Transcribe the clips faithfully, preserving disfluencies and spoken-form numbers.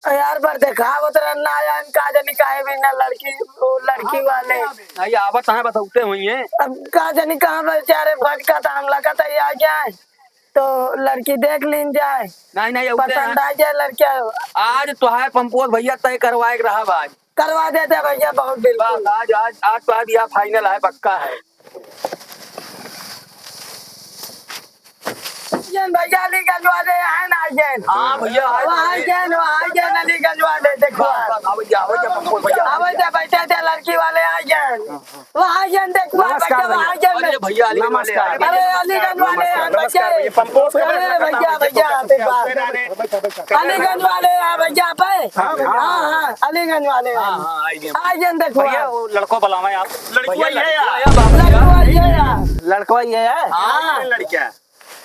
यार, पर देखावत रहना यार, का जानी काहे भी ना लड़की, वो लड़की वाले। नहीं, आवत हैं, बतौते हुई हैं। अब का जानी कहाँ बेचारे भटका था, हम लगा था ये आ जाए, तो लड़की देख लीन जाए। नहीं, नहीं, औते पसंद हैं। आ जाए लड़किया। आज तो है पंपोज भैया तय करवाए के रहा आज। करवा देते भैया, बहुत बिल्कुल। बस आज, आज, आज तो आज यह final है, पक्का है। ये भैया अलीगंज वाले हैं ना, ये। हाँ भैया, आए वो तो आए हैं। गए, वो आए गए अलीगंज वाले, देखो। बस, बस, आओ भैया, आओ भैया, पंपोज भैया। आओ भैया, बैठे थे, लड़की वाले आ गए। वो आ गए, देखो, नमस्कार बैठे, वो भैया। आ गए। अरे भैया, अलीगंज वाले नमस्कार। आए। अरे अलीगंज वाले हैं, नमस्कार बैठे। भैया, पंपोज का अरे भैया, भैया, आते बात। अलीगंज वाले हैं भैया, आप हैं? हाँ, हाँ। हाँ, हाँ, अलीगंज वाले हैं। हाँ, हाँ, आ गए। आ गए, देखो भैया, आप। वो लड़को बुलावे आप। लड़को भैया, ये है यार। लड़को ये है यार। लड़को ये है? हाँ, हाँ। लड़का।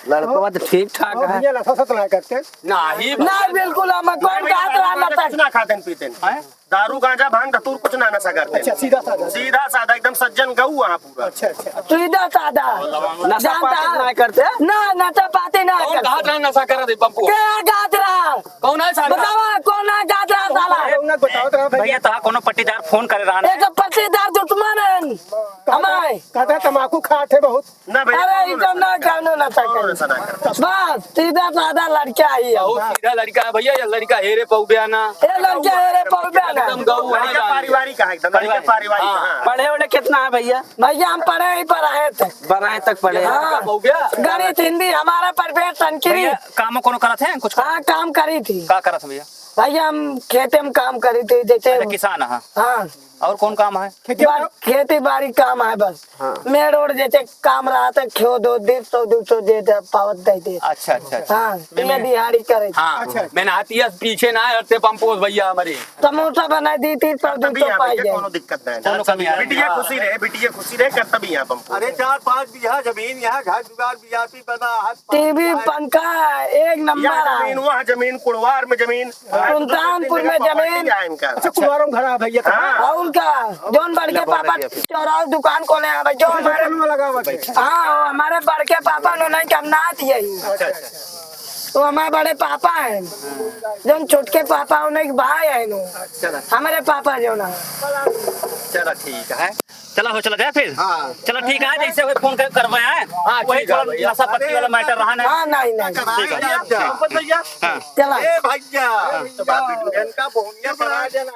लड़कवा तो ठीक ठाक ओ है। भैया, नशा सत ना करते। नाही। ना, बिल्कुल, हम कौन नहीं, कहत रहा दारू नशा? कुछ ना खाते पीते हैं। हैं? दारू, गांजा, भांग, धतूर कुछ ना नशा करते। अच्छा, सीधा साधा। सीधा साधा, एकदम सज्जन गऊ वहाँ पूरा। अच्छा, अच्छा। सीधा साधा। नशा जानता पाती है? ना करते? ना, नशा पाती ना कौन करते। कहत रहा नशा करत है, पप्पू? के कहत रहा? कौन है साला? बतावा, कौन है कहत रहा साला? कौन है बतावत रहा भैया? भैया, तोहार कोनो पट्टीदार फोन करे रहा ना? एक पट्टीदार दुश्मन है हमारे। कहता तमाकू खात है बहुत। ना भैया, अरे, कौनो एकदम नशा ना, नहीं करता। कौनो नशा कौनो नहीं। नशा नहीं करता। बस, सीधा साधा लड़का ही है। बहुत सीधा लड़का है भैया, ये लड़का हेरे पौबे ना। ये लड़का हेरे पौबे ना। एकदम गऊ है लड़का। पारिवारिक है एकदम, लड़का पारिवारिक। पारिवारिक, हाँ। हाँ। पढ़े वढ़े कितना है भैया? भैया, हम पढ़े ही पर आए थे। बारह तक पढ़े हैं। हाँ। पौबे? गणित, हिंदी, हमारा परफेक्ट संस्कृत। भैया, काम कोनो करत हैं? कुछ हाँ, काम करी थी। का करत हैं भैया? भैया, हम खेते में काम करी थी, जैसे अच्छा, किसान है। हाँ। और कौन काम है? खेती बस बाड़ी। खेती बाड़ी काम है बस। हाँ। मेड़ ओड़ जैसे काम रहा तो खेत दो, डेढ़ सौ, दो सौ दे दे, पावत दे दे। अच्छा, अच्छा, अच्छा। हाँ, मेहनत ये दिहाड़ी करे। हाँ, अच्छा। मेहनतिया पीछे ना हटते पंपोज भैया हमारे। समोसा बना दी थी, पर दो सौ पाई गए। कोनो दिक्कत नहीं। कोनो कमी नहीं। बिटिया खुशी रहे, बिटिया खुशी रहे, करता भी यहाँ पंपोज। अरे, चार पाँच बीघा जमीन यहाँ घर दुआर भी आप ही बना है। टीवी, पंखा, एक नंबर यहाँ है। जमीन, वहाँ जमीन, कुड़वार में जमीन। सुल्तानपुर में जमीन। अच्छा, कुड़वारों में घर है भैया। हाँ। और का, जौन बड़के पापा चौराहा दुकान खोले हैं भाई, जो हमारे, हाँ, हमारे बड़के पापा उन्होंने करना दिए ही। अच्छा, अच्छा। वो हमारे बड़े पापा हैं, जौन छोटके पापा उन्हें एक भाई है नो। चला। हमारे पापा जो ना। चला, ठीक है। चला हो, चला जाए फिर। हाँ। चला, ठीक है, जैसे हुए फोन कर, करवाए हैं। हाँ, वही ठीक है थोड़ा भैया। नशा पत्ती वाला मैटर रहा ना। हाँ, नहीं, नहीं। ठीक है। हाँ। चला। ए भैया, इनका बोनिया बना देना।